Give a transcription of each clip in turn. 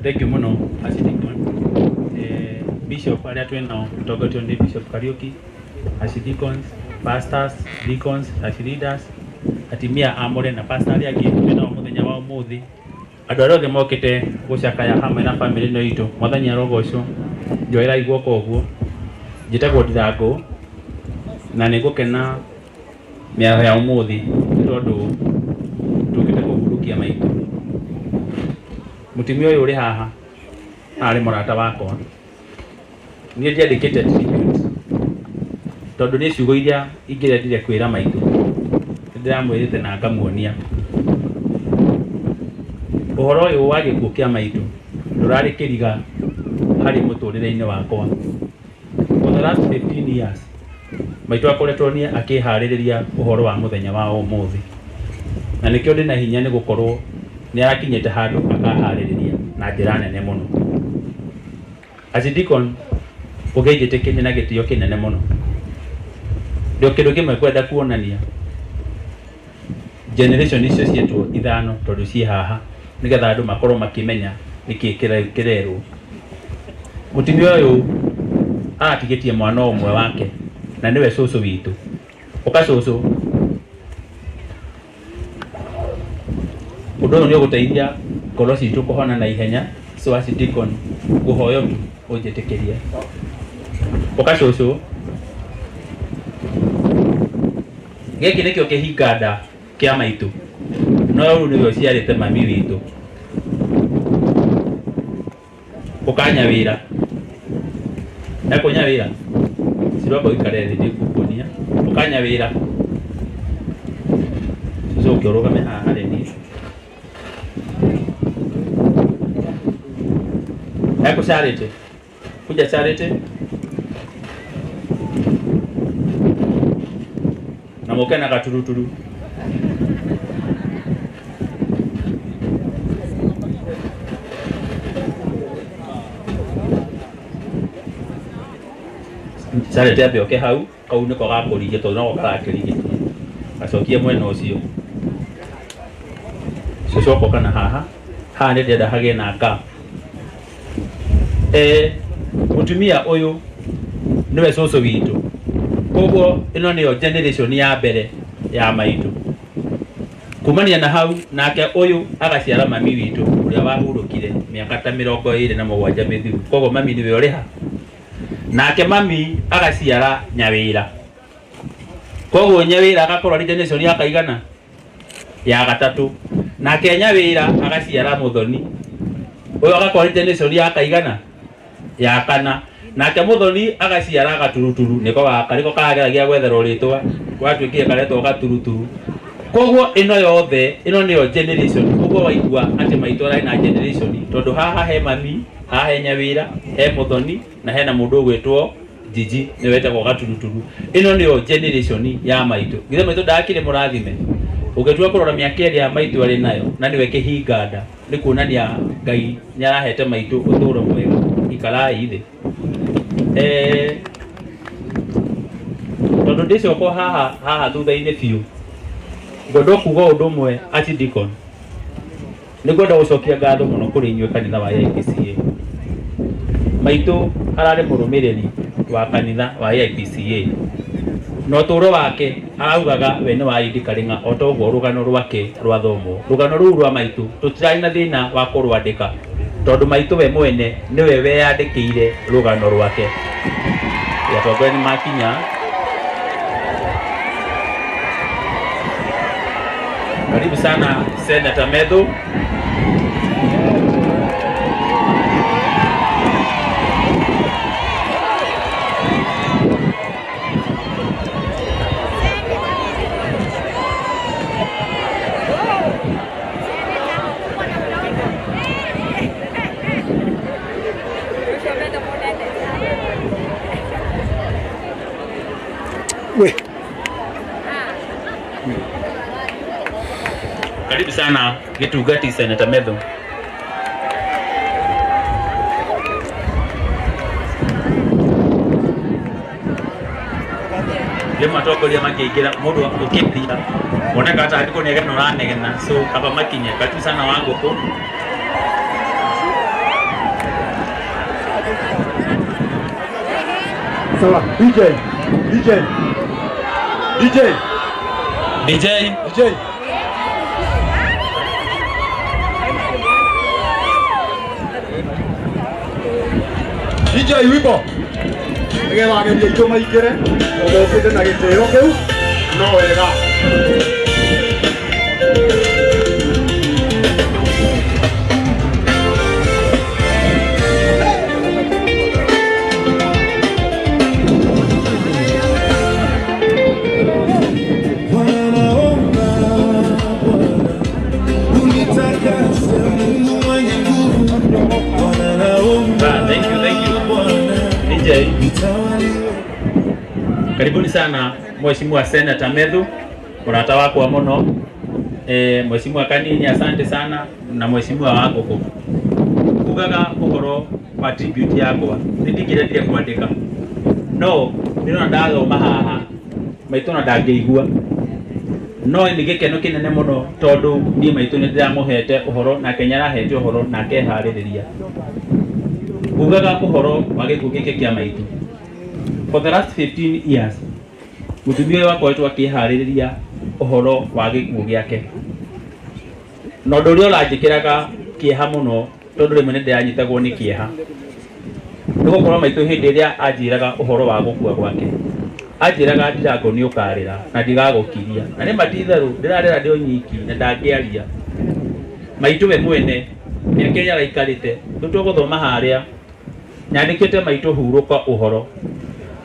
Thank you mũno Archdeacon. Bishop arĩa twĩ nao tũtongoretio nĩ Bishop Kariuki, Archdeacons, pastors, deacons, church leaders, atimia amũre na pastor arĩa angĩ twĩ nao mũthenya wa ũmũthĩ. Andũ arĩa othe mokĩte gũcakaya hamwe na famĩlĩ ĩno itũ, Mwathani arogocwo. Njoerai guoko ũguo. Njĩtagwo Ndirangũ na nĩ ngũkena mĩaraho ya ũmũthĩ nĩ tondũ tũkĩte kũhurũkia maitũ. Mũtumia ũyũ ũrĩ haha arĩ mũrata wakwa. Niĩ ndiandĩkĩte tribute tondũ niĩ ciugo iria ingĩrendire kwĩra maitũ nĩ ndĩramwĩrĩte na ngamuonia. Ũhoro ũyũ wa gĩkuũ kĩa maitũ ndũrarĩ kĩriga harĩ mũtũrĩre-inĩ wakwa. For the last 15 years maitũ akoretwo niĩ akĩharĩrĩria ũhoro wa mũthenya wa ũmũthĩ, na nĩkĩo ndĩna hinya nĩ gũkorwo nĩ arakinyĩte handũ akaharĩrĩria na njĩra nene mũno. Archdeacon ũngĩnjĩtĩkĩria na gĩtĩo kĩnene mũno, ndĩ kĩndũ kĩmwe ngwenda kuonania generation icio cietwo ithano tondũ ciĩ haha nĩgetha andũ makorwo makĩmenya nĩkĩ kĩrerwo. Mũtumia ũyũ aratigĩtie mwana ũmwe wake na nĩwe cũcũ witũ. Ũka cũcũ. Ũndũ ũyũ nĩ ũgũteithia ngoro citũ kũhona na ihenya. So Archdeacon, ngũhoya tu ũnjĩtĩkĩrie. Ũka cũcũ. Gĩkĩ nĩkĩo kĩhinga nda kĩa maitũ, no rĩu nĩwe ũciarĩte mami witũ. Ũka Nyawĩra. Ekũ Nyawĩra? Cirwamba ũikare thĩ nĩngũkuonia. Ũka Nyawĩra. Ũcoke ũrũgame haha harĩ niĩ. Ekũ Charity? Kuja Charity. Na mũke na gaturuturu. Charity ambe oke hau, kau nĩko gakũrigia tondũ noko karakĩrigĩtie. Gacokie mwena ũcio. Cũcũ okoka na haha. Haha nĩ ndĩrenda hagĩe na gap. Mũtumia ũyũ nĩwe cũcũ witũ, koguo ĩno nĩyo generation ya mbere ya maitũ. Kumania na hau nake ũyũ agaciara mami witũ ũrĩa wahurũkire mĩaka ta 27 mĩthiru, koguo mami nĩwe ũrĩ ha. Nake mami agaciara nyawĩra, koguo nyawĩra agakorwo arĩ generation ya kaigana ya gatatũ. Nake nyawĩra agaciara mũthoni, ũyũ agakorwo arĩ generation ya kaigana ya kana. Nake mũthoni agaciara gaturuturu, nĩko gaka nĩko karageragia gwetherwo rĩtwa, gwatuĩkire karetwo gaturuturu. Koguo ĩno yothe ĩno nĩyo generation. Ũguo waigua atĩ maitũ ararĩ na generation, tondũ haha he mami, haha he nyawĩra, he mũthoni na hena mũndũ ũgwĩtwo Jiji nĩwe wetagwo gaturuturu. Ĩno nĩyo generation ya maitũ. Githĩ maitũ ndakĩrĩ mũrathime? Ũngĩtua kũrora mĩaka ĩrĩa maitũ arĩ nayo na nĩwe kĩhinga nda, nĩ kuonania Ngai nĩ arahete maitũ ũtũũro mwega. Ikarai thĩ. Tondũ ndĩcoka haha haha thutha-inĩ biũ, ngwenda kuga ũndũ ũmwe Archdeacon. Nĩ ngwenda gũcokia ngatho mũno kũrĩ inyuĩ kanitha wa AIPCA. Maitũ ararĩ mũrũmĩrĩri wa kanitha wa AIPCA. Na ũtũũro wake araugaga we nĩ wa Idi Karĩng'a o ta ũguo rũgano rwake rwathomwo. Rũgano rũu rwa maitũ tũtirarĩ na thĩna wa kũrwandĩka tondũ maitũ we mwene nĩwe weyandĩkĩire rũgano rwake. Atongoria nĩ makinya. Karibu sana Senator Methu. We. Karibu sana Gitungati Senator Methu. Rĩmwe atongoria makĩingĩra mũndũ ũkĩthira woneka tarĩ kũnegena ũranegena, so kaba makinye. Karibu sana wa ngũkũ. Sawa. DJ. DJ. DJ. DJ. DJ. DJ wimbo. Nĩgetha ageni aitũ maingĩre ũgũkĩte na gĩtĩo kĩu no wega. Bwana naomba Bwana unitakase, Mungu mwenye nguvu. Bwana naomba Ah, thank you, thank you. Bwana DJ. nitawaliwe. Karibuni sana Mheshimiwa Senator Methu, mũrata wakwa mũno. Mheshimiwa Kanini, asante sana na Mheshimiwa Wangũkũ. Kugaga ũhoro wa tribute yakwa nĩ ndingĩrendire kwandĩka no ndĩrona ndathoma haha maitũ na ndangĩigua, no nĩ gĩkeno kĩnene mũno tondũ niĩ maitũ nĩ ndĩramũhete ũhoro nake nĩarahete ũhoro na akeharĩrĩria. Kugaga ũhoro wa gĩkuũ gĩkĩ kĩa maitũ, for the last 15 years mũtumia ũyũ akoretwo akĩharĩrĩria ũhoro wa gĩkuũ gĩake, na ũndũ ũrĩa ũranjĩkĩraga kĩeha mũno tondũ rĩmwe nĩ ndĩranyitagwo nĩ kĩeha nĩ gũkorwo maitũ hĩndĩ ĩrĩa anjĩraga ũhoro wa gũkua gwake anjĩraga, "Ndirango, nĩ ũkarĩra na ndigagũkiria." Na nĩ ma ti itherũ ndĩrarĩra ndĩ o nyiki na ndangĩaria. Maitũ we mwene mĩaka ĩrĩa araikarĩte rĩu tũgũthoma harĩa nyandĩkĩte, "Maitũ, hurũka ũhoro,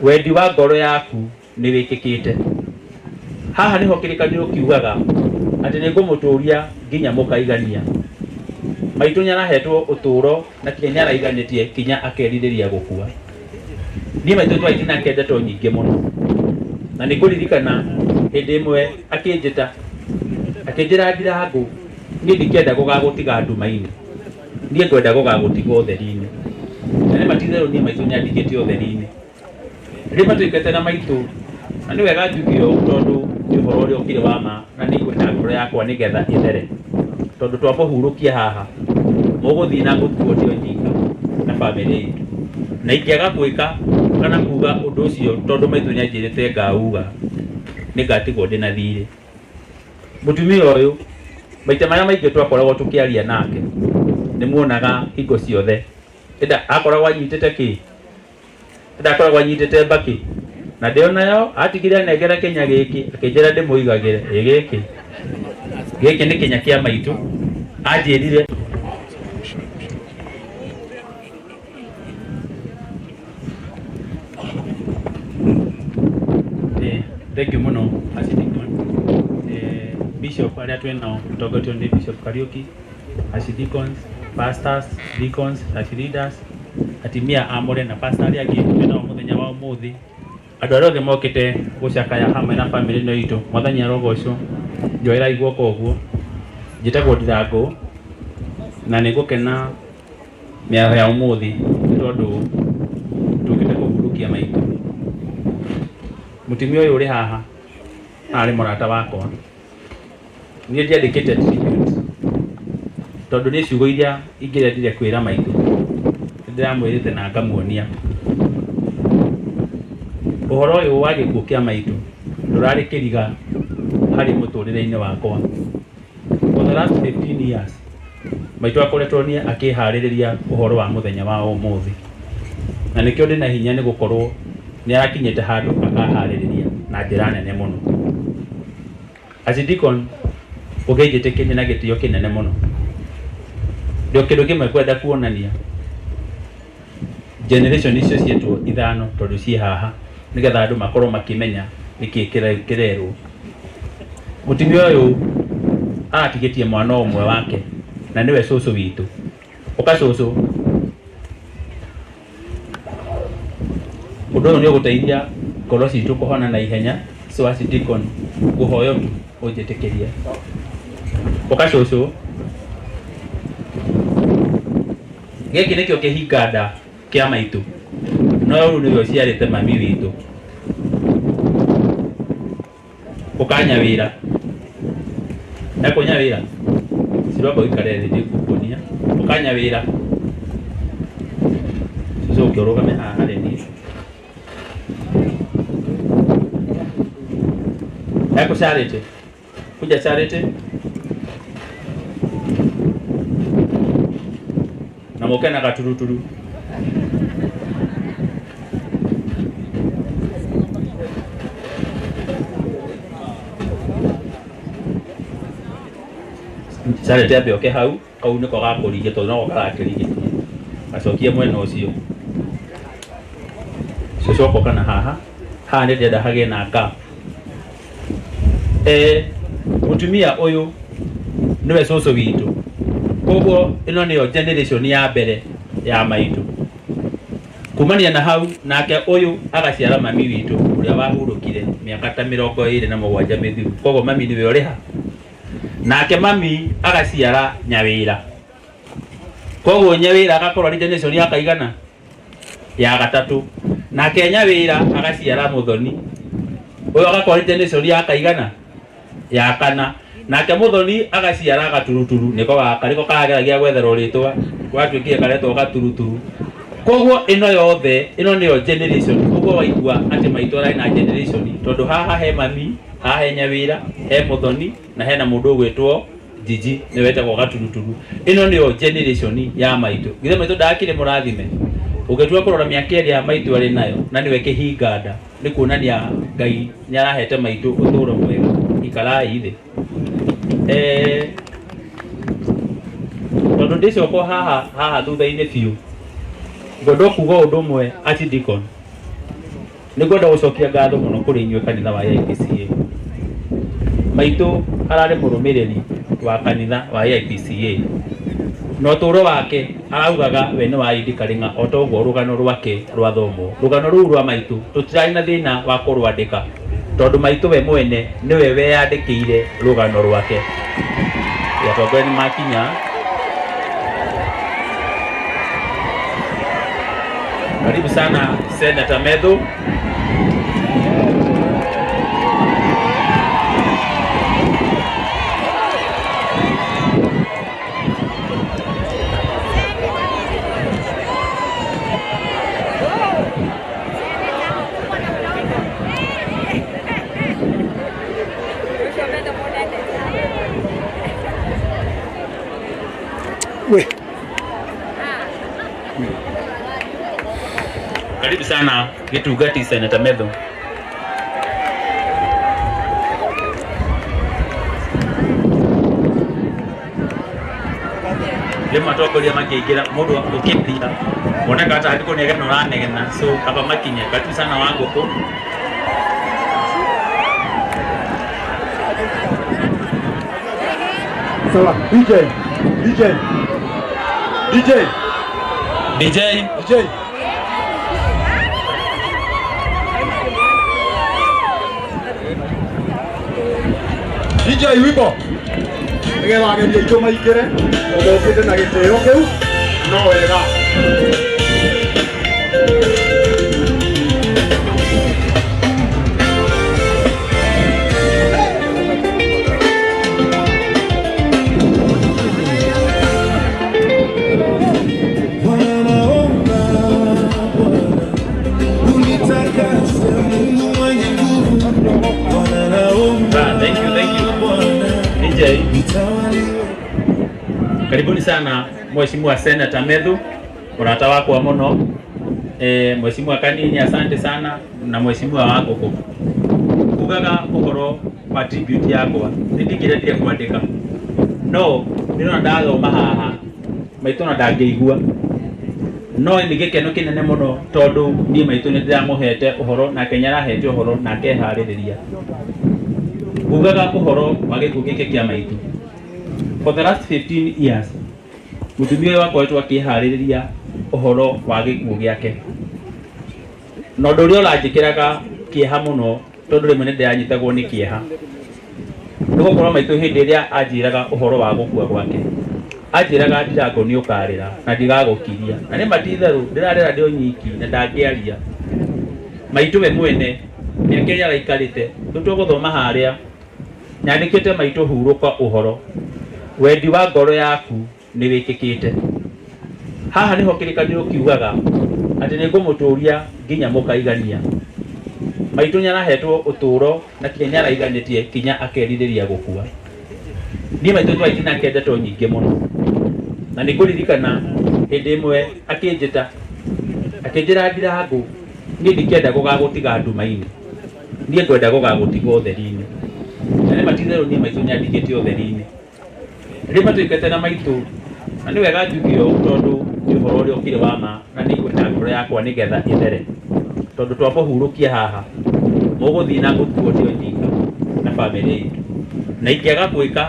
wendi wa ngoro yaku nĩ wĩkĩkĩte." Haha nĩho kĩrĩkanĩro kiugaga atĩ nĩ ngũmũtũria nginya mũkaigania. Maitũ nĩ arahetwo ũtũro na kinya nĩ araiganĩtie kinya akerirĩria gũkua. Niĩ maitũ twarĩ nake ndeto nyingĩ mũno, na nĩ ngũririkana hĩndĩ ĩmwe akĩnjĩta akĩnjĩra, "Ndirangũ, niĩ ndikĩenda gũgagũtiga nduma-inĩ, niĩ ngwenda gũgagũtiga ũtheri-inĩ." Na nĩ ma ti itherũ niĩ maitũ nĩ andigĩte ũtheri-inĩ. Rĩmwe tũikarĩte na maitũ, na nĩ wega njuge ũũ tondũ nĩ ũhoro ũrĩa ũkĩrĩ wa ma na nĩ ngwenda ngoro yakwa nĩgetha ĩthere, tondũ twamũhurũkia haha mũgũthiĩ na ngũtigwo ndĩ o nyika na bamĩrĩ itũ, na ingĩaga gwĩka kana kuga ũndũ ũcio tondũ maitũ nĩ anjĩrĩte ngauga, nĩ ngatigwo ndĩ na thirĩ. Mũtumia ũyũ maita marĩa maingĩ twakoragwo tũkĩaria nake nĩ muonaga hingo ciothe ĩnda akoragwo anyitĩte kĩ, ĩnda akoragwo anyitĩte mbakĩ na ndĩ onayo atigire anengera kĩnya gĩkĩ akĩnjĩra ndĩmũigagĩre. Ĩ gĩkĩ gĩkĩ nĩ kĩnya kĩa maitũ anjĩrire. Thank you mũno Archdeacon. Bishop arĩa twĩnao tũtongoretio nĩ Bishop Kariuki, Archdeacons, pastors, deacons, church leaders, atimia amũre na pastor arĩa angĩ twĩnao mũthenya wa ũmũthĩ, andũ arĩa othe mokĩte gũcakaya hamwe na bamĩrĩ ĩno itũ, Mwathani arogocwo. Njoerai guoko ũguo. Njĩtagwo Ndirangũ na nĩ ngũkena mĩaraho ya ũmũthĩ nĩ tondũ tũkĩte kũhurũkia maitũ. Mũtumia ũyũ ũrĩ haha arĩ mũrata wakwa. Niĩ ndiandĩkĩte tribute tondũ nĩ ciugo iria ingĩrendire kwĩra maitũ nĩ ndĩramwĩrĩte na ngamuonia. Ũhoro ũyũ wa gĩkuũ kĩa maitũ ndũrarĩ kĩriga harĩ mũtũrĩre-inĩ wakwa. For the last 15 years maitũ akoretwo nĩ akĩharĩrĩria ũhoro wa mũthenya wa ũmũthĩ, na nĩkĩo ndĩna hinya nĩ gũkorwo nĩ arakinyĩte handũ akaharĩrĩria na njĩra nene mũno. Archdeacon, ũngĩnjĩtĩkĩria na gĩtĩo kĩnene mũno, ndio kĩndũ kĩmwe kwenda kuonania generation icio cietwo ithano tondũ ciĩ haha nĩgetha andũ makorwo makĩmenya nĩkĩ kĩrerwo. Mũtumia ũyũ aratigĩtie mwana ũmwe wake na nĩwe cũcũ witũ. Ũka cũcũ. Ũndũ ũyũ nĩ ũgũteithia ngoro citũ kũhona na ihenya. So Archdeacon, ngũhoya tu ũnjĩtĩkĩrie. Ũka cũcũ. Gĩkĩ nĩkĩo kĩhinga nda kĩa maitũ, no rĩu nĩwe ũciarĩte mami witũ. Ũka Nyawĩra, ekũ Nyawĩra ciromba ũikare thĩ ndĩgũkuonia. Ũka Nyawĩra. Cũcũ, ũke ũrũgame haha harĩ niĩ. Eko Charity. Kuja Charity. Na moke na gaturuturu. Charity ambe oke hau, kau nĩko gakũrigia tondũ noko karakĩrigĩtie. Gacokie mwena ũcio. Cũcũ okoka na haha. Haha nĩ ndĩrenda hagĩe na gap. Mũtumia ũyũ nĩwe cũcũ witũ. Koguo ĩno nĩyo generation ya mbere ya maitũ. Kumania na hau nake ũyũ agaciara mami witũ ũrĩa wahurũkire mĩaka ta 27 mĩthiru. Koguo mami nĩwe ũrĩ ha. Nake mami agaciara nyawĩra. Koguo nyawĩra agakorwo arĩ generation ya kaigana ya gatatũ. Nake nyawĩra agaciara mũthoni. Ũyũ agakorwo arĩ generation ya kaigana ya kana. Nake mũthoni agaciara gaturuturu nĩko gaka nĩko karageragia gwetherwo rĩtwa gwatuĩkire karetwo gaturuturu. Koguo ĩno yothe ĩno nĩyo generation. Ũguo waigua atĩ maitũ ararĩ na generation tondũ haha he mami, haha he nyawĩra, he mũthoni na hena mũndũ ũgwĩtwo Jiji nĩwe wetagwo gaturuturu. Ĩno nĩyo generation ya maitũ. Githĩ maitũ ndakĩrĩ mũrathime? Ũngĩtua kũrora mĩaka ĩrĩa maitũ arĩ nayo na nĩwe kĩhinganda nĩ kuonania Ngai nĩ arahete maitũ ũtũũro mwega. Ikarai thĩ. Tondũ ndĩcoka haha haha thutha-inĩ biũ, ngwenda kuga ũndũ ũmwe Archdeacon. Nĩ ngwenda gũcokia ngatho mũno kũrĩ inyuĩ kanitha wa AIPCA. Maitũ ararĩ mũrũmĩrĩri wa kanitha wa AIPCA. Na ũtũũro wake araugaga we nĩ wa Idi Karĩng'a o ta ũguo rũgano rwake rwathomwo. Rũgano rũu rwa maitũ tũtirarĩ na thĩna wa kũrwandĩka tondũ maitũ we mwene nĩwe weyandĩkĩire rũgano rwake. Atongoria nĩ makinya. Karibu sana Senator Methu. We. Karibu sana Gitungati Senator Methu. Rĩmwe atongoria makĩingĩra mũndũ ũkĩmbia woneka ta arĩ kũnegena ũranegena, so kaba makinye. Karibu sana wa ngũkũ. Sawa, DJ, DJ, DJ, DJ, DJ. DJ wimbo nĩgetha agendi aitũ maingĩre tondũ ũkĩte na gĩtĩo kĩu no wega. Bwana naomba Bwana unitakase, Mungu mwenye nguvu. Bwana naomba Ah, thank you, thank you. Bwana DJ. nitawaliwe. Karibuni sana Mheshimiwa Senator Methu, mũrata wakwa mũno. Mheshimiwa Kanini, asante sana na Mheshimiwa wa Ngũkũ. Kugaga ũhoro wa tribute yakwa nĩ ndingĩrendire kwandĩka no ndĩrona ndathoma haha maitũ na ndangĩigua, no nĩ gĩkeno kĩnene mũno tondũ niĩ maitũ nĩ ndĩramũhete ũhoro nake nĩ arahete ũhoro na akeharĩrĩria. Kugaga ũhoro wa gĩkuũ gĩkĩ kĩa maitũ. For the last 15 years mũtumia ũyũ akoretwo akĩharĩrĩria ũhoro wa gĩkuũ gĩake, na ũndũ ũrĩa ũranjĩkĩraga kĩeha mũno tondũ rĩmwe nĩ ndĩranyitagwo nĩ kĩeha nĩ gũkorwo maitũ hĩndĩ ĩrĩa anjĩraga ũhoro wa gũkua gwake anjĩraga ndirango nĩ ũkarĩra na ndigagũkiria, na nĩ ma ti itherũ ndĩrarĩra ndĩ o nyiki na ndangĩaria. Maitũ we mwene mĩaka ĩrĩa araikarĩte rĩu tũgũthoma harĩa nyandĩkĩte maitũ hurũka ũhoro wendi wa ngoro yaku nĩ wĩkĩkĩte. Haha nĩho kĩrĩkanĩro kiugaga atĩ nĩ ngũmũtũria nginya mũkaigania. Maitũ nĩ arahetwo ũtũũro na kinya nĩ araiganĩtie kinya akerirĩria gũkua. Niĩ maitũ twaiti nake ndeto nyingĩ mũno, na nĩ ngũririkana hĩndĩ ĩmwe akĩnjĩta akĩnjĩra, "Ndirangũ, niĩ ndikĩenda gũgagũtiga nduma-inĩ, niĩ ngwenda gũgagũtiga ũtheri-inĩ." Na nĩ matitherũ niĩ maitũ nĩ andigĩte ũtheri-inĩ. Rĩu matuĩkĩte na maitũ, na nĩ wega njuge ũũ tondũ nĩ ũhoro ũrĩa ũkĩrĩ wa ma, na nĩ ngwenda ngoro yakwa nĩgetha ĩthere, tondũ twamũhurũkia haha mũgũthiĩ na ngũtuo ndĩ o nyika na bamĩrĩ itũ, na ingĩaga gwĩka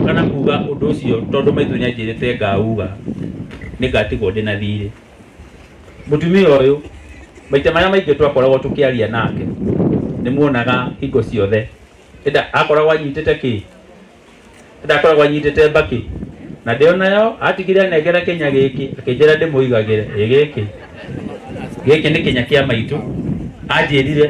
kana kuga ũndũ ũcio tondũ maitũ nĩ anjĩrĩte ngauga, nĩ ngatigwo ndĩ na thirĩ. Mũtumia ũyũ maita marĩa maingĩ twakoragwo tũkĩaria nake, nĩ muonaga hingo ciothe ĩnda akoragwo anyitĩte kĩ, ĩnda akoragwo anyitĩte mbakĩ, na ndĩ onayo atigire anengera kĩnya gĩkĩ, akĩnjĩra ndĩmũigagĩre. Ĩ gĩkĩ, gĩkĩ nĩ kĩnya kĩa maitũ anjĩrire.